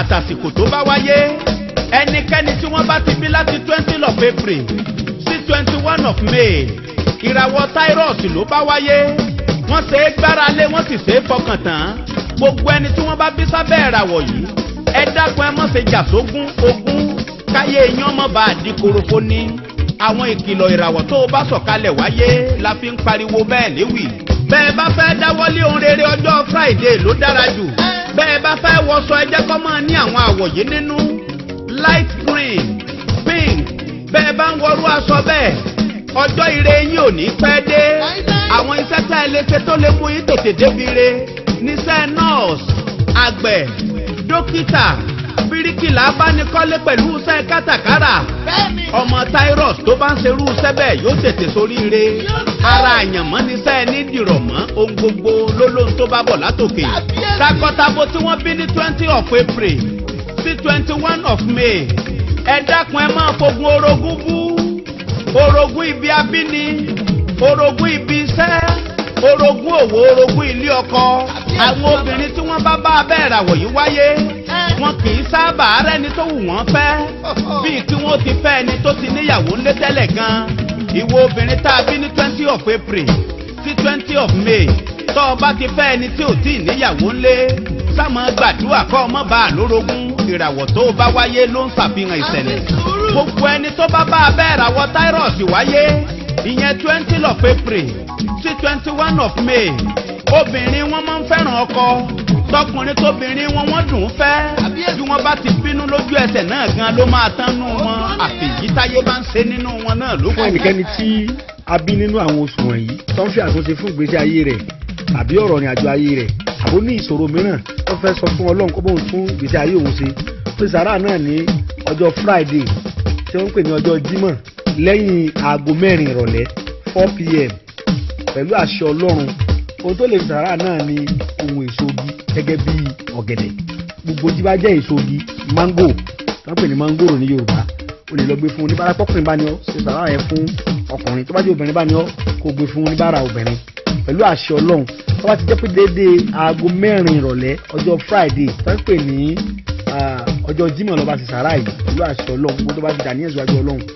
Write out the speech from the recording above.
Àtàsìkò tó bá wáyé, ẹnikẹ́ni tí wọ́n bá ti bí láti 20 of April sí 21 of May, ìràwọ̀ Taurus ló bá wáyé. Wọ́n ṣe é gbára lé, wọ́n sì ṣe é fọkàn tán. Gbogbo ẹni tí wọ́n bá bí sábẹ́ ìràwọ̀ yìí, ẹ dákun, ẹ mọ̀ ṣe jà sógún ogún, káyé eyín ọmọ bá a di korofo ní. Àwọn ìkìlọ̀ ìràwọ̀ tó o bá sọ̀kalẹ̀ wáyé la fi ń pariwo bẹ́ẹ̀ léwì. Bẹ́ẹ̀ bá fẹ́ dáwọ́lé ohun rere, ọjọ́ Friday ló dára jù. Bẹ́ẹ̀ bá fẹ́ wọṣọ, ẹ jẹ́ kó máa ní àwọn àwọ̀ yìí nínú: light green, pink. Bẹ́ẹ̀ bá ń wọrú aṣọ bẹ́ẹ̀, ọjọ́ ire yín ò ní pẹ́ dé. Àwọn iṣẹ́ tá ẹ lè ṣe tó lè mú yín tètè débi re níṣẹ́ nurse, àgbẹ̀, dókítà, bíríkìlà, abánikọ́lé pẹ̀lú iṣẹ́ kátàkárà. Ọmọ Taurus tó bá ń ṣerú iṣẹ́ bẹ́ẹ̀ yóò tètè soríire. Ara àyànmọ́ níṣẹ́ ní dìrọ̀ mọ́ ohun gbogbo lólóhun tó bá bọ̀ látòkè. Takọtabo tí wọ́n bí ní 20 of April sí 21 of May, ẹ dákun, ẹ máa fogun orogún bú, orogún ibi abíní, orogún ibi iṣẹ́, orogún òwò, orogún ilé ọkọ. Àwọn obìnrin tí wọ́n bá bá abẹ́ ìràwọ̀ yìí wáyé, wọn kì í sábà rẹ́ni tó wù wọ́n fẹ́ bíi kí wọ́n ti fẹ́ ẹni tó ti níyàwó ńlé tẹ́lẹ̀ gan. Ìwọ obìnrin tá a bí ní 20 of April sí 20 of May, tó o bá ti fẹ́ ẹni tí ò tí ì níyàwó ńlé, sámọ gbàdúrà kọ́ ọmọ bá a lórogún. Ìràwọ̀ tó o bá wáyé ló ń ṣàfihàn ìṣẹ̀lẹ̀. Gbogbo ẹni tó bá bá abẹ́ ìràwọ̀ Taurus wáyé, ìyẹn 20 of April sí 21 of May, obìnrin wọn máa ń fẹ́ràn ọkọ. Tọkùnrin tóbìnrin wọn, wọ́n dùn ún fẹ́. Bí wọ́n bá ti bínú, lójú ẹsẹ̀ náà gan ló máa tán nú wọn, àfìyí táyé bá ń ṣe nínú wọn náà ló Fún ẹnikẹ́ni tí a bí nínú àwọn oṣù wọ̀nyí tó ń fi àtúnṣe fún ìgbésí ayé rẹ̀ tàbí ọ̀rọ̀ ìrìn àjò ayé rẹ̀, àbó ní ìṣòro mìíràn tó fẹ́ sọ fún Ọlọ́run kó bóun tún ìgbésí ayé òun ṣe, pé sàrà náà ní ọjọ́ Friday tí wọ́n ń pè ní ọjọ́ Jímọ̀, lẹ́yìn aago 4 ìrọ̀lẹ́, 4 p.m., pẹ̀lú àṣẹ Ọlọ́run. Ohun tó lè fi sàrà náà ní ohun èso igi gẹ́gẹ́ bí ọ̀gẹ̀dẹ̀, gbogbo tí bá jẹ́ èso igi mango tó ń pè ní mangoro ní Yorùbá. O lè lọ gbé fún oníbàárà. Tọkùnrin bá ní ọ, ṣe sàrà yẹn fún ọkùnrin. Tó bá jẹ́ obìnrin bá ní ọ, kó gbé fún oníbàárà obìnrin. Pẹ̀lú àṣẹ Ọlọ́run, tó bá ti jẹ́ pé déédéé aago 4 ìrọ̀lẹ́ ọjọ́ Friday tó ń pè ní ọjọ́ Jímọ̀ ló bá ṣe sàrà yìí, pẹ̀lú àṣẹ Ọlọ́run, gbogbo tó bá ti dà ní ẹ̀sùn àjọ Ọlọ́run.